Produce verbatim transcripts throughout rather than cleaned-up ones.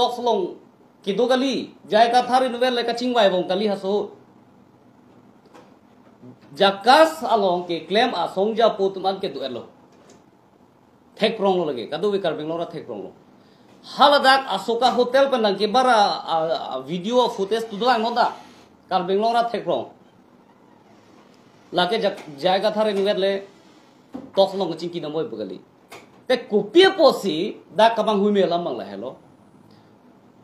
talks along kedo kali, J I Kathar inutvet le kachingvai bom kali haso. JACAS along keklem asong japo atum an kedo-etlo. Thekronglo lake, kadokave Karbi Anglong arat thekronglo. Haladak Asoka Hotel pen nangkebar a, a, a video footage tu dolang non ta. Karbi Anglong arat thekrong. Lake Jak-, J I Kathar inutvet le talks along kachingki damvoi pu kali. Te kopi apotsi dak kemanghuime alam abang lahelo.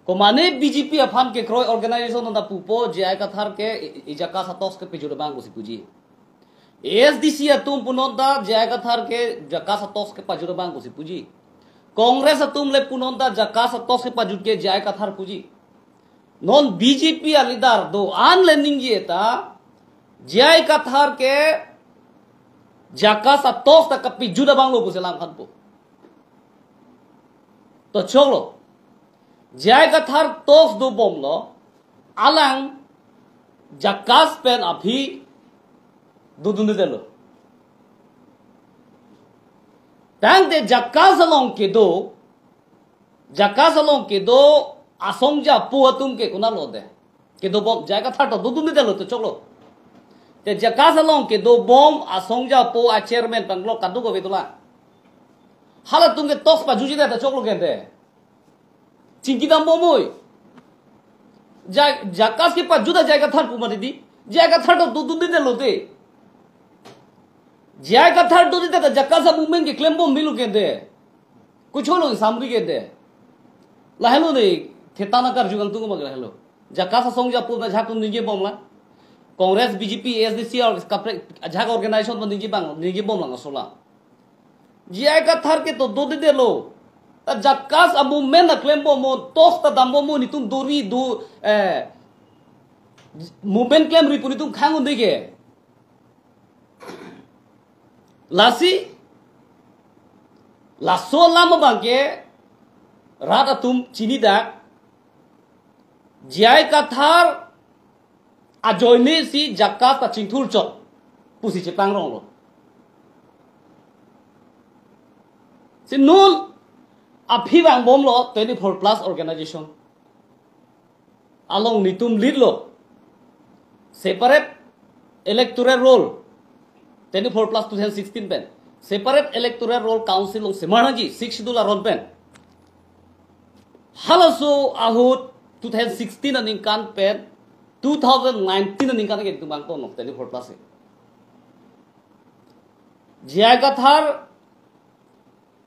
Komane B J P aphan kekroi organization anta pupo J I Kathar ke i, i JACAS a-talks kepajut abang pusi puji. A S D C atum pu non ta J I Kathar ke JACAS a-talks kepajut abang pusi puji. Congress atum le pu non ta JACAS a-talks kepajut ke J I Kathar puji. Non B J P a-leader do-an le ningje ta J I Kathar ke JACAS a-talks ta kepajut abanglo pusi alam khan po. To choklo. J I Kathar talks dobomlo. Alang JACAS pen aphi dodundedetlo. Tangte JACAS along kedo, JACAS along kedo asong japo atum ke konatlo de? Kedobom, J I Kathar to dodundedetlo to choklo. Te JACAS along kedobom asong japo a-chairman panglo kadokave dolang. Halatum ke talks pajutjedet to choklo ke de. Chingki dambomnoi. Ja-, JACAS kepajut a J I Kathar pu mati di. J I Kathar to dodundedetlo de. J I Kathar dodundedet ta JACAS a-movement keklembom milo ke de. Kucholo samri ke de. Lahelo de, thetan akarju kangtung ma lahelo. JACAS asong japo ta ajahak atum ningjebomlang. Congress, B J P, A S D C or kaprek ajahak organization ma ningjebang, ningjebomlang asola. J I Kathar ke to dodedetlo. Ta JACAS a-movement klembomo, talks ta dambomo, netum dori do, eh, movement klemri pu netum khang un-e ke. Lasi, laso alam abang ke rat atum chinidak, J I Kathar ajoine si JACAS ta chingthurchot pusi chepangronglo. Si non aphi vangbomlo twenty-four plus organization along netum lead lo. Separate electoral roll, twenty-four plus two thousand sixteen pen. Separate electoral roll council along semar nangji, Sixth Schedule aron pen. Halaso ahut two thousand sixteen aningkan pen two thousand nineteen aningkan ke netum vangponlo twenty-four plus ke. J I Kathar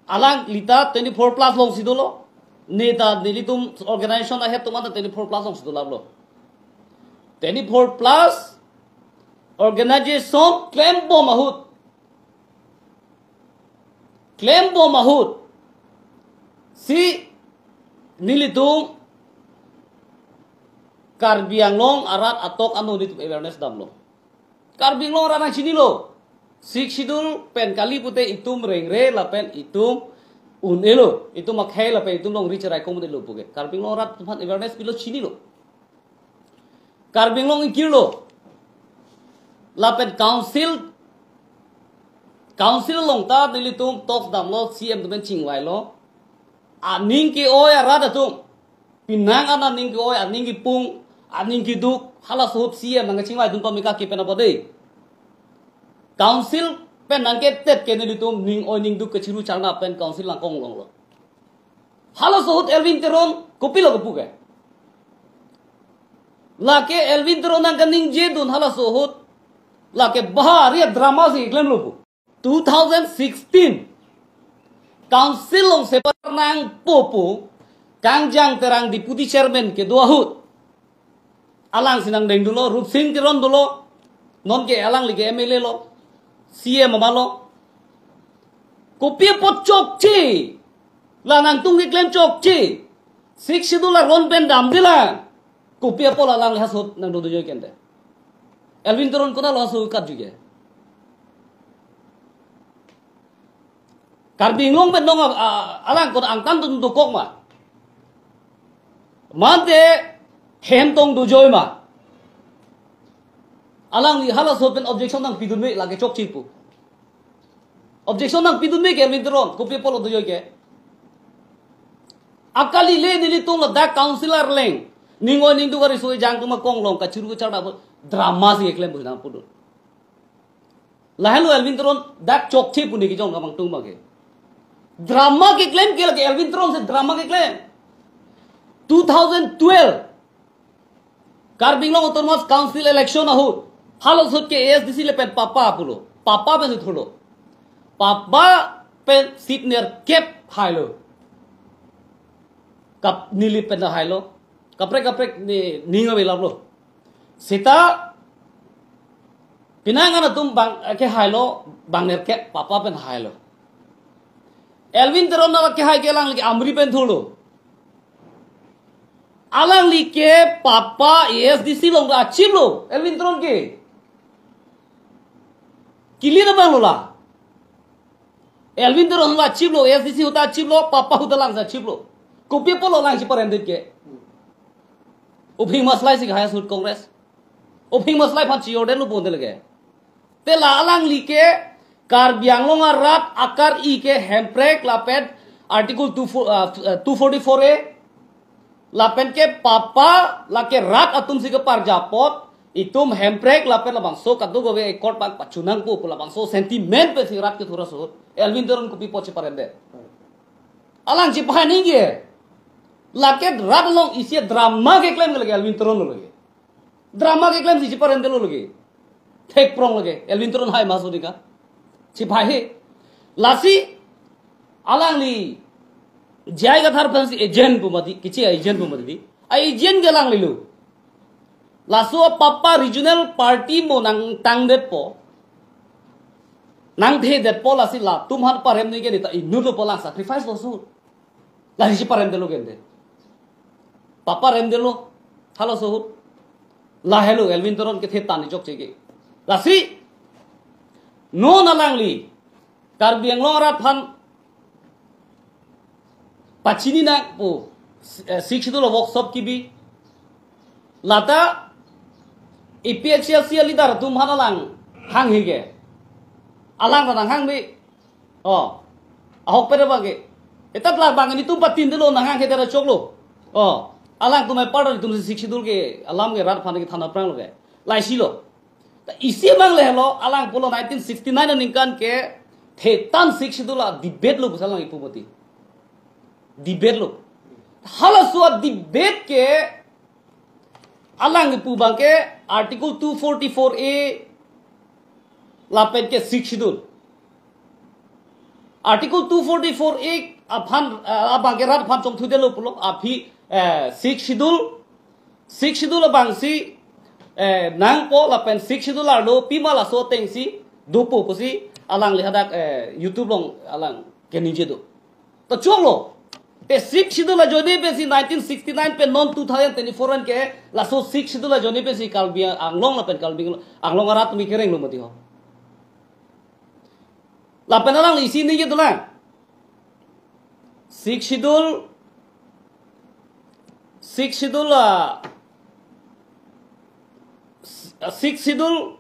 alangli ta twenty-four plus alongsi dolo. Ne ta nelitum organization ahead atum anta twenty-four plus alongsi dolaplo. Twenty-four plus organization klembom ahut. Klembom ahut. Si nelitum Karbi Anglong arat atok ano nelitum awareness damlo. Karbi Anglong arat nangchinilo. Sixth Schedule pen kali pute itum rengre lapen itum un-elo. Itum akhei lapen itum longri cherai kong un-elo pu ke. Karbi Anglong arat atum aphan awareness pilo, chinilo. Karbi Anglong ingkirlo. Lapen council, council along ta nelitum talks damlo, C M atum pen chingvailo. Aning ke-oi arat atum. Penang an aning ke-oi, aning kepung, aning keduk, halaso ahut C M nangkachingvai atum pamika ke pen apot de. Council pen nangketet ke nelitum ning oi ning duk kachiru charna pen council nangkong longlo. Halaso ahut Elwin Teron kopilo kepu ke. Lake Elwin Teron nangkaningjedun halaso ahut. Lake bahari drama si klemlo pu. Two thousand sixteen, council along separate nangpo pu, Kangjang Terang deputy chairman kedo ahut. Alangsi nangdengdunlo, Rupsing Teron dolo, non ke alangli ke M L A lo, C M amalo. Kopi apot chokche, la nangtum keklem chokche, Sixth Schedule aron pen damdelang. Kopi apot alangli halaso ahut nangdodunjoi ke de. Elwin Teron konatlo halaso ahut karju ke. Karbi Anglong pen non a, a, alang konat angtan dun dokok ma. Mate hem tong dojoi ma. Alangli halaso ahut pen objection nangpidunme lake chokche pu. Objection nangpidunme ke Elwin Teron, kopi apotlo dojoi ke. Akali le nelitum ladak council arleng. Ning oi ning duk ari soi jang tum akong long kachuru kachar da drama si keklem bu nang pudun. Lahelo Elwin Teron dak chokche pu ne kejong kamang tung bang ke. Drama keklem ke lake Elwin Teron si drama keklem. Two thousand twelve Karbi Anglong Autonomous Council election ahut. Halaso ahut ke A S D C lapen papa pulo. Papa pen si thurlo. Papa pen seat nerkep hailo. Kap neli pen hailo. Kaprek kaprek ne ning ave laplo. Seta penang an atum bang ke hailo, bang nerkep papa pen hailo. Elwin Teron na kehai ke alangli ke Amri pen thurlo. Alangli ke papa A S D C along ta achiplo, Elwin Teron ke. Kili na bang lo la. Elwin Teron la achiplo, A S D C ahut ta achiplo, papa ahut ta lang si achiplo. Kopi apotlo lang si parem det ke. Uphing maslai si kahai ahut Congress. Uphing maslai aphan si order lo ponte lake. Te la alangli ke Karbi Anglong arat akar-i ke hemprek lapen Article two four, uh, two forty-four A lapen ke papa lake rat atum si keparjapot itum hemprek lapen labangso kadokave accord bang pachunang pu pu labangso sentiment pen si rat kethur aso ahut Elwin Teron kopi apot si parem det. Alang si pahani ke lake rat along isi drama keklem ke lake Elwin Teron lo lake. Drama keklem si si parem det lo lake. Thek prong lake. Elwin Teron hai maso dika. Si pahai. Lasi alangli J I Kathar aphan si agent pu mati, kichi agent pu mati di. A agent ke alangli lo. Laso papa regional party mo nangtang detpo. Nangthe detpo lasi latum aphan parem ni ke neta inut lo pu lang sacrifice lo ahut. Lasi si parem det lo ke ante. Papa rem det lo. Halaso ahut. Lahelo Elwin Teron kethe tan ni chokche ke. Lasi non alangli Karbi Anglong arat aphan pachini nang pu, eh, Sixth Schedule workshop kebi. Lata A P H L C leader atum aphan alang hanghe ke. Alang ta nanghangme. Oh. Ahokpet abang ke. Etat la bang nelitum patin detlo, nanghanghe det ra choklo. Oh. Alangtum apar nelitum si Sixth Schedule ke alam ke rat aphan kethan aphrang lo ke. Laisi lo. Ta isi abang le lo, alang pulo nineteen sixty-nine aningkan ke thetan Sixth Schedule a-debate lo pu si alang ipu mati. Debate lo. Halaso a-debate ke alang ipu abang ke Article two forty-four A lapen ke Sixth Schedule. Article two forty-four A aphan, eh, abang ke rat aphan chongthu det lo pulo, aphi, eh, Sixth Schedule, Sixth Schedule abang si, eh, nangpo lapen Sixth Schedule arlo pima laso ateng si dopo pusi alangli hadak, eh, YouTube along alang keningje do. To choklo. Te Sixth Schedule ajoine pensi nineteen sixty-nine pen non two thousand twenty-four an ke laso Sixth Schedule ajoine pensi Karbi Anglong lapen Karbi Anglong arat mi kereng lo mati ho. Lapen alang isi ningje dolang. Sixth Schedule, Sixth Schedule, ah, Sixth Schedule,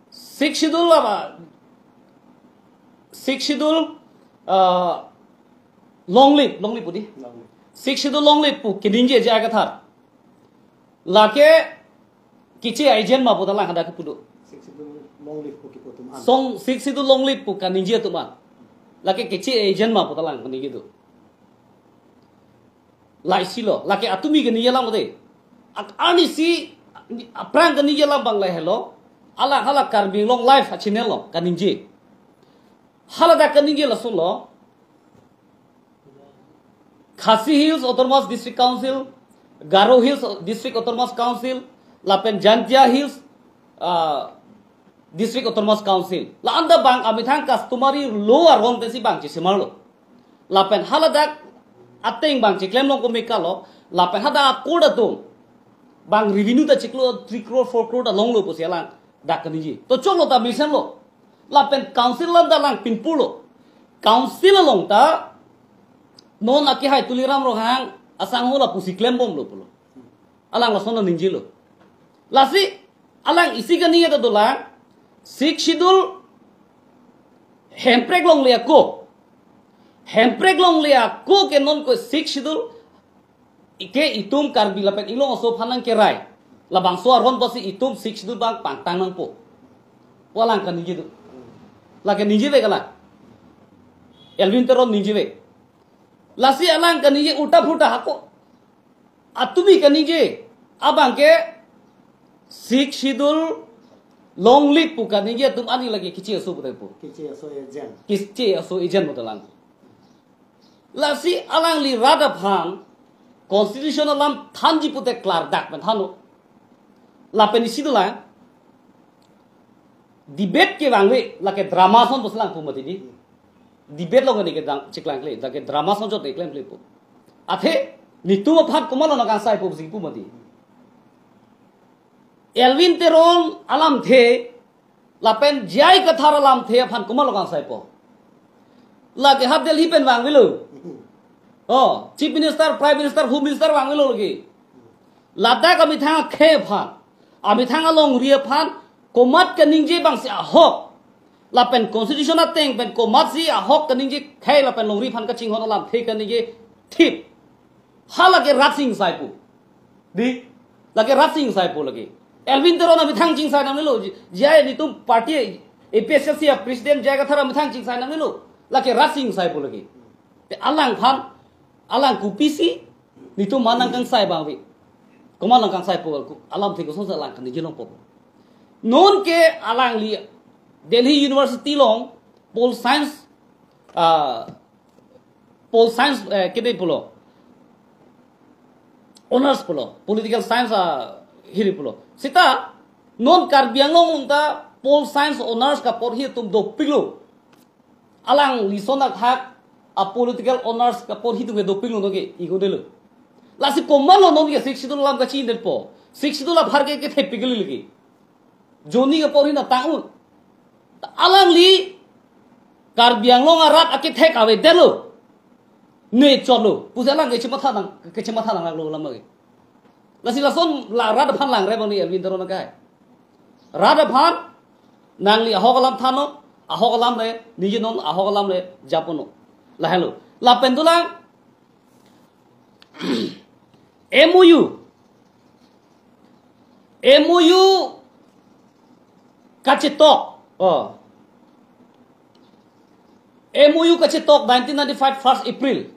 Sixth Schedule apa? Sixth Schedule, ah, long live, long live pu di. Long live. Sixth Schedule long live pu keningje J I Kathar. Lake kichi agent ma pu ta lang hadak kepu do. Sixth Schedule long live pu kipu atum an. Song Sixth Schedule long live pu kaningje atum an. Lake kichi agent ma pu ta lang kaningje do. Laisi lo, lake atumi kaningje alam de. Ak-, arnisi aphrang kaningje alam abang lahelo. Ala hala Karbi Anglong Live a-channel along kaningje. Hala dak kaningje lason lo. Khasi Hills Autonomous District Council, Garo Hills District Autonomous Council, lapen Jaintia Hills, ah, District Autonomous Council. La-an ta bang amethang customary law aron pensi bang chisimar lo. Lapen haladak ateng bang chiklem long komeka lo. Lapen hadak a-court atum bang revenue ta chiklo three crore, four crore ta longlo pusi alang dak kaningje. To choklo ta mesen lo. Lapen council alam ta alang pinpur lo. Council along ta non akehai Tuliram Ronghang asangho lapusi klembom lo pulo. Alang lason ningje lo. Lasi alang isi kaningje ta dolang, Sixth Schedule hemprek longle ako. Hemprek longle ako ke non ko Sixth Schedule ke itum Karbi lapen Inglong aso aphan nangkerai. Labangso aron pusi itum Sixth Schedule abang pangtang nangpo. Pu alang kaningje do. Lake ningjevek alang. Elwin Teron ningjevek. Lasi alang kaningje ulta phulta hako. Atumi kaningje abang ke Sixth Schedule longle pu kaningje atum ani lake kiche aso pu tangpo. Kiche aso agent. Kiche aso agent mo talang. Lasi alangli rat aphan constitution alam thanji pute klardak pen thano. Lapen isi dolang debate kevangve lake drama ason pusi lang pu mati di. Debate along kani kedang chiklang kle, lake drama ason chot keklem kle pu. Athe netum aphan komatlo nangkangsai pu pusi pu mati. Elwin Teron alamthe lapen J I Kathar alamthe aphan komatlo kangsaipo. Lake ha Delhi pen vangvelo. Oh, Chief Minister, Prime Minister, Home Minister vangvelo lake. Ladak amethang akhei aphan, amethang alongri aphan, komat kaningje abangsi ahok. Lapen constitution ateng pen komatsi ahok kaningje khei lapen longri aphan kachinghon alamthe kaningje thip. Halake rat chingsai pu. Di, lake rat chingsai pu lake. Elwin Teron amethang chingsai nangnelo. J I netum party A P H L C a president J I Kathar amethang chingsai nangnelo. Lake rat chingsai pu lake. Te alangphan, alang kopisi netum aphan nangkangsai abang ave. Komat nangkangsai pu alamthe kosonsi alang kaningje longpo. Non ke alangli Delhi University along Pol Science, ah, Pol Science, eh, kede pulo. Honours pulo. Political Science, ah, hiri pulo. Seta non Karbi Anglong along ta Pol Science Honours kaporhi atum dopiklo. Alangli ason akhak a Political Honours kaporhi atum ke dopiklo, non ke igo delo. Lasi komatlo non ke Sixth Schedule alam kachinedetpo. Sixth Schedule apharke kethepik kali lake. Joni kaporhi na tang un. Ta alangli Karbi Anglong arat akethek avedetlo. Ne chotlo. Pusi alang kechematha nang, kechematha nang lalo lama ke. Lasi lason la rat aphan langre abang ni Elwin Teron akai. Rat aphan nangli ahok alam thannon, ahok alam le, ningjenon, ahok alam le japonnon. Lahelo. Lapen dolang M O U. M O U kachetok. Oh. M O U kachetok nineteen ninety-five first April.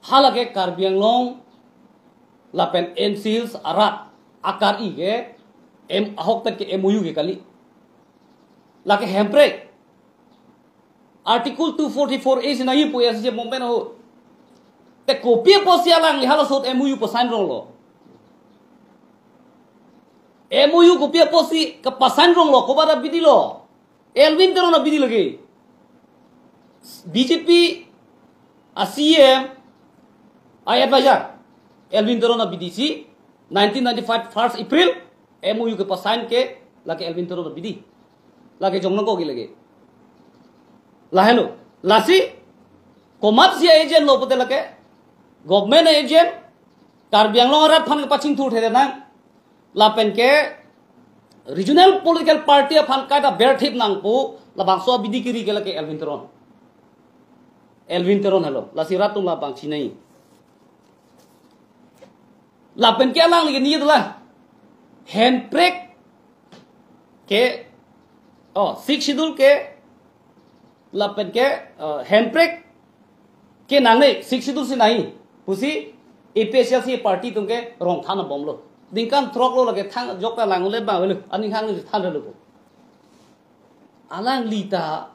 Halake Karbi Anglong lapen N C Hills arat akari ke M, ahoktet ke M O U ke kali. Lake hemprek. Article two forty-four A si nangji pu S J Mompen ho. Te kopi apotsi alangli halaso ahut M O U pasign ronglo? M O U kopi apotsi kepasign ronglo, koba abidi lo? Elwin Teron abidi lake. B J P a C M a advisor. Elwin Teron abidi si nineteen ninety-five first April M O U kepasign ke lake Elwin Teron abidi. Lake jong nangkok lake. Lahelo. Lasi komatsi agent lo pute lake government agent, Karbi Anglong arat aphan kepachingthur thede nang. Lapen ke regional political party aphan kaita berthip nangpo, labangso abidi kiri ke lake Elwin Teron. Elwin Teron helo. Lasi rat atum labang chinai. Lapen ke alangli ke ningje dolang. Hemprek ke, oh, Sixth Schedule ke, lapen ke, eh, hemprek ke nangne, Sixth Schedule si nangji pusi A P H L C party atum ke rong than abomlo. Ningkan throklo lake thang ajok ta lang le bang avelo, aning hang le than lo. Alangli ta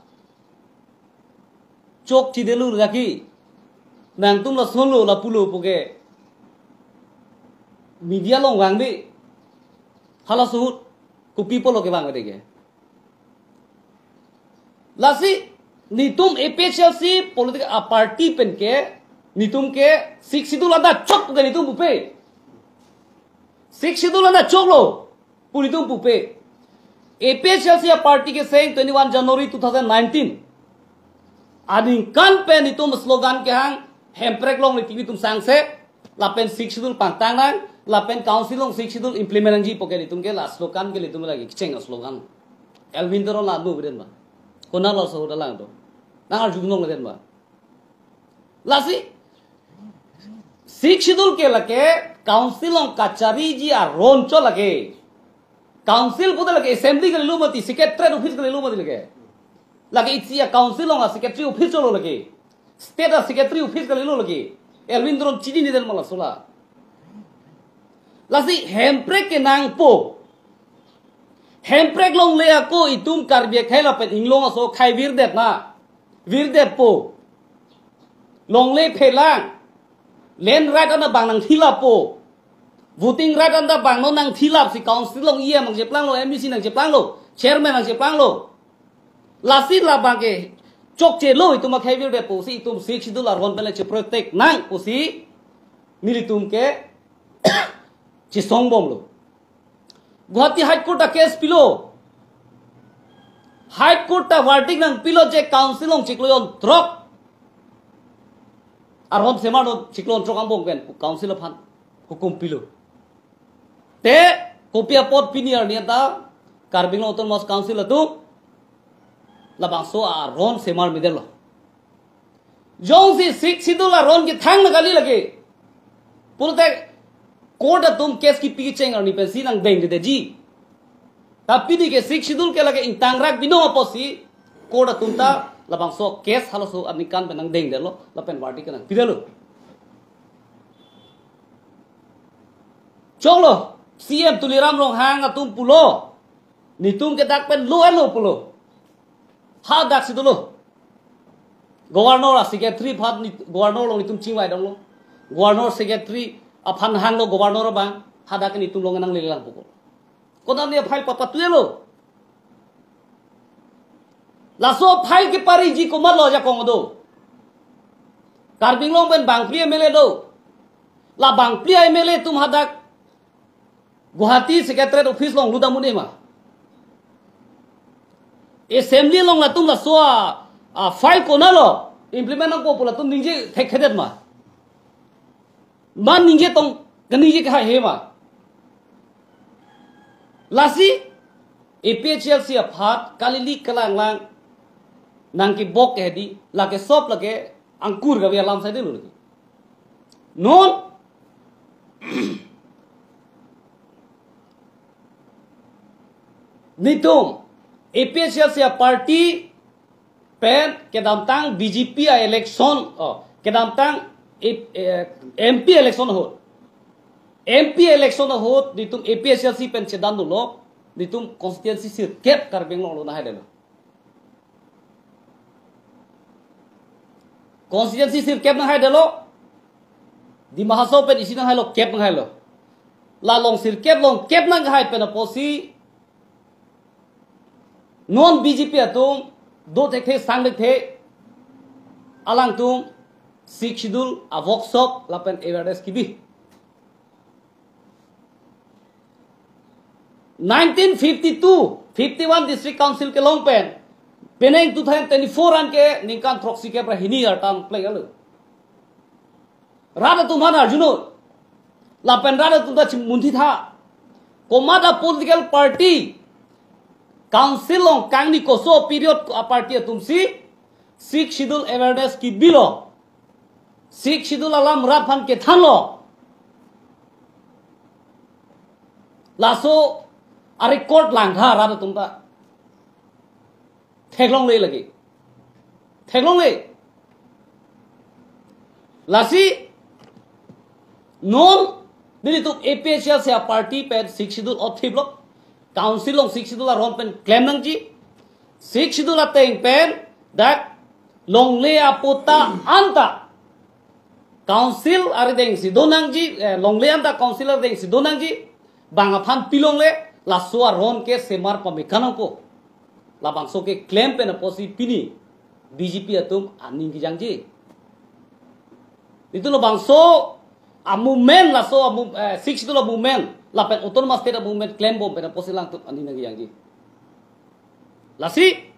chokche detlo lake. Nangtum lasonlo lapulo pu ke media along vangve. Halaso ahut kopi apotlo kevangvede ke? Lasi netum A P H L C political, ah, party pen ke netum ke Sixth Schedule anta chok ke netum pupe. Sixth Schedule anta choklo pu netum pupe. A P H L C a party kecheng twenty-one January two thousand nineteen aningkan pen netum slogan kehang, hemprek longle tik netum sangse, lapen Sixth Schedule pangtang nang, lapen council along Sixth Schedule implement nangji pu ke netum ke la slogan ke netum lake kecheng slogan. Elwin Teron la nu beden ba. Konat laso ahut alang do? Nang arju nong den ba. Lasi Sixth Schedule ke lake council along kachariji aron chot lake. Council puta lake assembly kalilo mati, secretariat office kalilo mati lake. Lake isi a-council along a-secretary office chotlo lake. State a-secretary office kalilo lake. Elwin Teron chinine den ma laso la. Lasi hemprek kenangpo. Hemprek longle ako itum Karbi akhei lapen inglong aso akhei virdet na. Virdetpo. Longle phelang. Land right anta bang nangthilappo. Voting right anta bang non nangthilap si council along E M nangcheplanglo, M D C nangcheplanglo, chairman nangcheplanglo. Lasi labang ke chokchelo itum akhei virdetpo si itum Sixth Schedule aron pen le cheprotect nang pusi nelitum ke chesongbomlo. Guwahati High Court ta case pilo. High Court ta verdict nangpilo je council along chiklo jon throk aron semar do, chiklo jon throk angbong pen council aphan hukum pilo. Te kopi apot pini arni anta Karbi Anglong Autonomous Council atum labangso aron semar medetlo. Jongsi Sixth Schedule aron kethang na kali lake pulote court atum case kipi kecheng arni pensi nangdengdedetji. Tapi pini ke Sixth Schedule ke lake ingtangrak binong apotsi court atum ta labangso case halaso aningkan pen nangdengdetlo lapen verdict nangpidetlo. Choklo, C M Tuliram Ronghang atum pulo, netum ke dak pen lo elo pulo. Hadak si dolo. Governor a-secretary aphan ni, governor along netum chingvai damlo. Governor secretary aphan hanglo governor abang, hadak netum along nanglelangpo ko. Konat ne file papatuelo. Laso file kepariji komatlo ajakong do. Karbi Anglong pen bangphli M L A do. La bangphli M L A atum hadak Guwahati Secretariat Office along lutdam un-e ma? Assembly along latum laso a, a file konatlo implement nangpo pu latum ningje thekthedet ma? Man ningje tong, kaningje kahai he ma? Lasi A P H L C aphan kalili kalanglang nangkebok ke hedi, lake sop lake angkur kave alam saidelo lake. Non netum A P H L C a-party pen kedamtang B J P a-election, oh, kedamtang, eh, eh, M P election ahut. M P election ahut netum A P H L C pen chedan dolo, netum constituency sirkep Karbi Anglong along nanghaidetlo. Constituency sirkep nanghaidetlo. Dima Hasao pen isi nanghailo, kep nanghailo. La along sirkep along kep nanghai pen apotsi non B J P atum do thekthe sang thekthe, alangtum Sixth Schedule a-workshop lapen awareness kebi. Nineteen fifty-two, fifty-one District Council kelong pen, penang two thousand twenty-four an ke ningkan throksi kep ra hini artan plek alo. Rat atum aphan arjunon. Lapen rat atum ta chimunthi tha. Komat a-political party council along kangni koso period a-party atumsi Sixth Schedule awareness kebilo. Sixth Schedule alam rat aphan kethanlo. Laso a-record langtha rat atum ta. Theklongle lake. Theklongle. Lasi non nelitum A P H L C a-party pen Sixth Schedule othiplo. Council along Sixth Schedule aron pen klem nangji. Sixth Schedule ateng pen dak longle aputa anta council arideng si do nangji, eh, longle anta council arideng si do nangji, bang aphan pilongle, laso aron ke semar pame kanangpo. Labangso keklem pen apotsi pini B J P atum aning kejangji. Itum labangso a-movement, laso a-mov-, eh, Sixth Schedule a-movement, lapen Autonomous State a-movement klembom pen apotsi alangtum aning nangkejangji. Lasi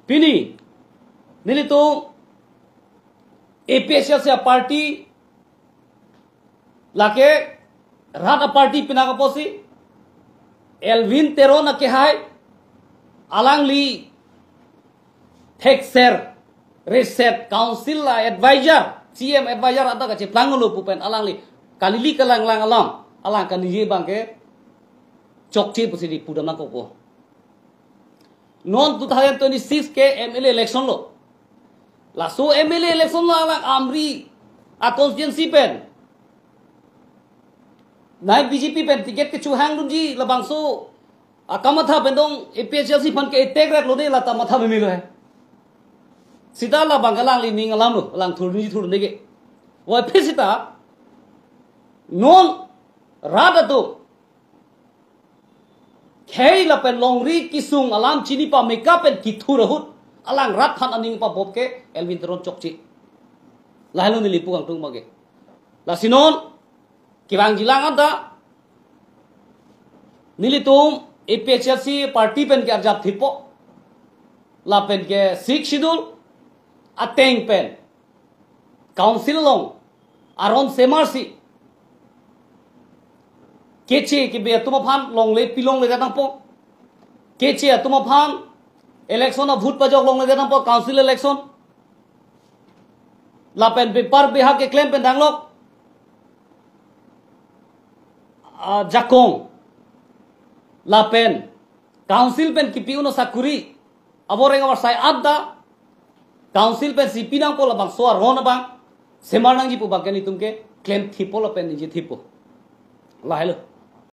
pini nelitum A P H L C a-party lake rat a-party pinang apotsi Elwin Teron akehai, alangli thekser reset council a-advisor C M advisor ata kacheplang lo pu pen alangli kalili kalanglang alam, alang kaningje abang ke chokche pusi di pudam nangkokpo. Non two thousand twenty-six ke M L A election lo. Laso M L A election lo alang Amri a constituency pen, nai B J P pen ticket kechohang dunji labangso akamatha pen dong A P H L C aphan ke attack ret lo de, lata matha meme lo he. Seta labang ke alangli ning alam lo, alang thurni thur dege. Wai phe seta non rat atum khei lapen longri kesung alam chini pameka pen kethur ahut alang rat aphan aning pabop ke Elwin Teron chokche. Lahelo neli pu kangtung abang ke. Lasi non kevangjilang anta nelitum A P H L C party pen ke arjap thipo. Lapen ke Sixth Schedule ateng pen council along aron semarsi keche kebe atum aphan longle pilongle det nangpo. Keche atum aphan election a vote pajok longle det nangpo, council election. Lapen bepar behak keklem pen danglok ajakong. Lapen council pen kepi-un asakuri avoreng avarsai anta council pensi pi nangpo, labangso aron abang semar nangji pu abang ke nelitum ke klem thipo lapen ningje thipo. Lahelo.